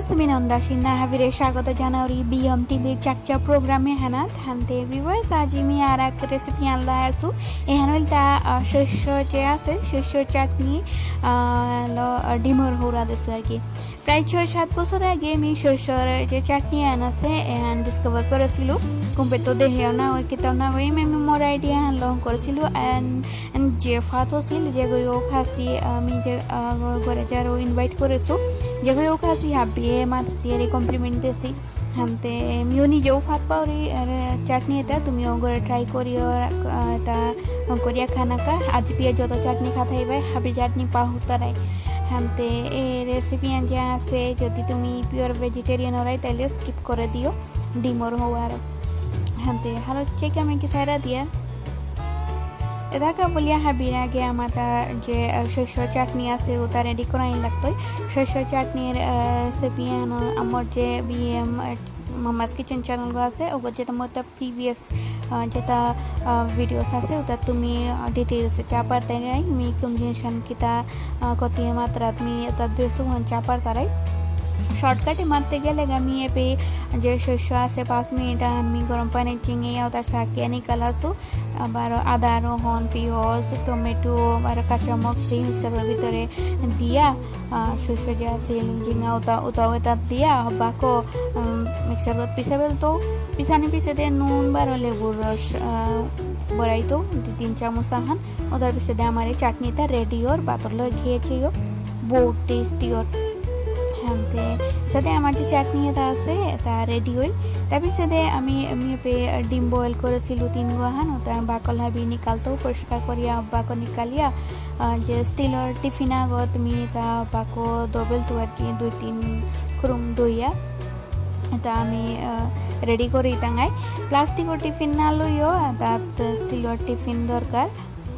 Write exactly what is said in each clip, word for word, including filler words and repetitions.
সুমিনন্দা সিনহা হাবিরে স্বাগত জানাউরি বিএম টিভির চাকচা প্রোগ্রাম এহানাত। হানতে ভিউয়ার্স, আজি মি আর এক রেসিপি আনলা আসু। এহান হইলতা, আহ, শস্য যে আছে, শস্য চাটনি, আহ, লো, আহ, ডিমর হৌরা দেসু আর কি। প্রায় ছয় সাত বছর আগে আমি শস্যর যে চাটনি আন আছে, এহান ডিসকভার করেছিল। কুম্পে তো দেহেও না, ওই কিতাও না, ওই আমি মোর আইডিয়া হান লং করেছিল। And, and যে ফাত আছিল, যে গই ও খাসি, আমি যে, আহ, ঘরে যারও ইনভাইট করেছো, যে গই ও খাসি হাবিয়ে মাতসি, আরে কমপ্লিমেন্ট দেসি। হানতে মিও নিজেও ফাত পাউরি, আর চাটনি এটা তুমিও ঘরে ট্রাই করিও, আহ, এটা করিয়া খানাকা। আজি পিয়া যত চাটনি খাতাইবাই, হাবি চাটনি পাহুরতারাই। হানতে এ রেসিপি আন যে আছে, যদি তুমি পিওর ভেজিটেরিয়ান ওরাই, তাহলে স্কিপ করে দিও ডিমর হওয়ার। হানতে হালো চেক আমি কি সারা দিয়া। এদাকা বলিয়া হাবির আগে আমাতা যে, আহ, শস্য চাটনি আছে, ওটা রেডি করাই লাগতই। শস্য চাটনির, আহ, রেসিপি আনো আমার যে বিএম, আহ, মামাস কিচেন চ্যানেল গো আছে, ওগো যেটা মোর প্রিভিয়াস, আহ, যেটা, আহ, ভিডিওস আছে, ওটা তুমি, আহ, ডিটেলসে চা পারতাই নাই। মি কোন জিনিস আন কিতা, আহ, কতি মাত্রা তুমি ওটা দুইশো ওয়ান চা পারতারাই। শর্টকাটে মারতে গেলে আমি এপে যে শস্য আছে, পাঁচ মিনিট আমি গরম পানি চিঙে ওটা সাকিয়া নিকালাসু। আবার আদা, রহন, পিঁয়াজ, টমেটো, আর কাঁচা মরিচ সেই মিক্সারর ভিতরে দিয়া, আহ, শস্য যে আছে, লিঞ্জিঙা ওটা, ওটাও এটা দিয়া, বাকো, উম, মিক্সারত পিসাবেল তো, পিসানি পিসেদে নুন বারো লেবুর রস, আহ, বড়াই তো, দুই তিন চামচ আহান, ওটার পিসেদে আমার এই চাটনিটা রেডি ওর, বাতর লগে খেয়েছি ও, বহুত টেস্টি ওর। হানতে, সাথে আমার যে চাটনি এটা আছে, এটা রেডি হইল। তার পিসেদে আমি, আমি পে ডিম বয়েল করেছিল তিন গো আহান, ওটা বাকল হাবি নিকালতো, পরিষ্কার করিয়া বাকো নিকালিয়া, আহ, যে স্টিলর টিফিন আগত মি তা বাকো ডবল তো আর কি দুই তিন খুরুম দইয়া। এটা আমি, আহ, রেডি করি টাঙাই। প্লাস্টিকর টিফিন না লইও, তাত স্টিলর টিফিন দরকার।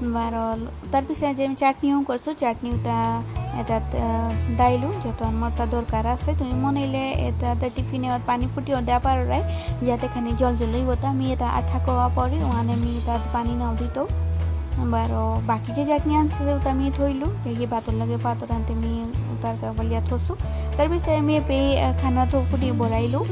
বারো, তার পিছে যে আমি চাটনিও করছো, চাটনিটা এটাত, আহ, দাইলু, যত আমার তা দরকার আছে। তুমি মনে হইলে এটাতে টিফিনে পানি ফুটিও দেওয়া পারো রাই, যাতে খানি জল জল হইব। তো আমি এটা আঠা কওয়া পরে, ওখানে আমি তাত পানি নাও দিত। বারো, বাকি যে চাটনি আনছে, ওটা আমি থইলু, দেখি ভাতর লগে ভাতর আনতে আমি তার বলিয়া থসু। তার পিছে আমি পে, আহ, খানা তো ফুটি বড়াইলু।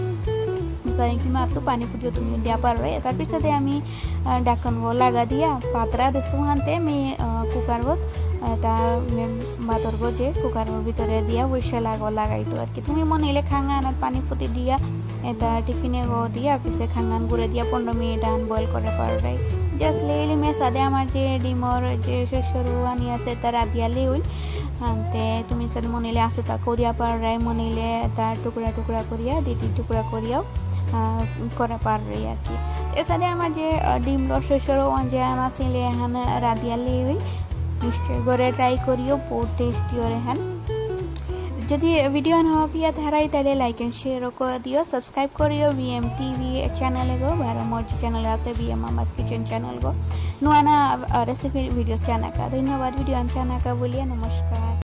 সারি কি মাতলু পানি ফুটিও তুমি দিয়া পারো। তার পিছে আমি, আহ, ঢাকন গো লাগা দিয়া পাত্রা দেসু হানতে আমি, আহ, কুকার গো, আহ, তা আমি ভাতর গো যে কুকার গো ভিতরে দিয়া হুইসেল আগো লাগাইতো আর কি। তুমি মনে হইলে খাঙ্গা আনাত পানি ফুটি দিয়া, এটা টিফিনে গো দিয়া, পিছে খাঙ্গান গুড়ে দিয়া পনেরো মিনিট আন বয়েল করে পারো রাই। জাস্ট লেইলি মে সাদে আমার যে ডিমর যে শস্যর আনি আছে, এটা রাধিয়া লেউল। আনতে তুমি সাদে মনে হইলে আসুটা কো দিয়া পারো রাই, মনে হইলে এটা টুকরা টুকরা করিয়া, দুই তিন টুকরা করিয়াও, আহ, করে পারো রাই আর কি। এসাদে আমার যে, আহ, ডিম রস শস্যর ওয়ান যে আন আছে, লে এহান রাধিয়া লেউল। নিশ্চয় ঘরে ট্রাই করিও, বহুত টেস্টি ওর এহান। যদি ভিডিও না পিয়া থারাই, তাহলে লাইক এন্ড শেয়ারও করে দিও, সাবস্ক্রাইব করিও বিএম টিভি চ্যানেল গো, বারো মর্জি চ্যানেল আছে, বিএম মামাস কিচেন চ্যানেল গো। নুয়া না, আহ, রেসিপির ভিডিও চানাকা। ধন্যবাদ ভিডিও আন চানাকা বলিয়া, নমস্কার।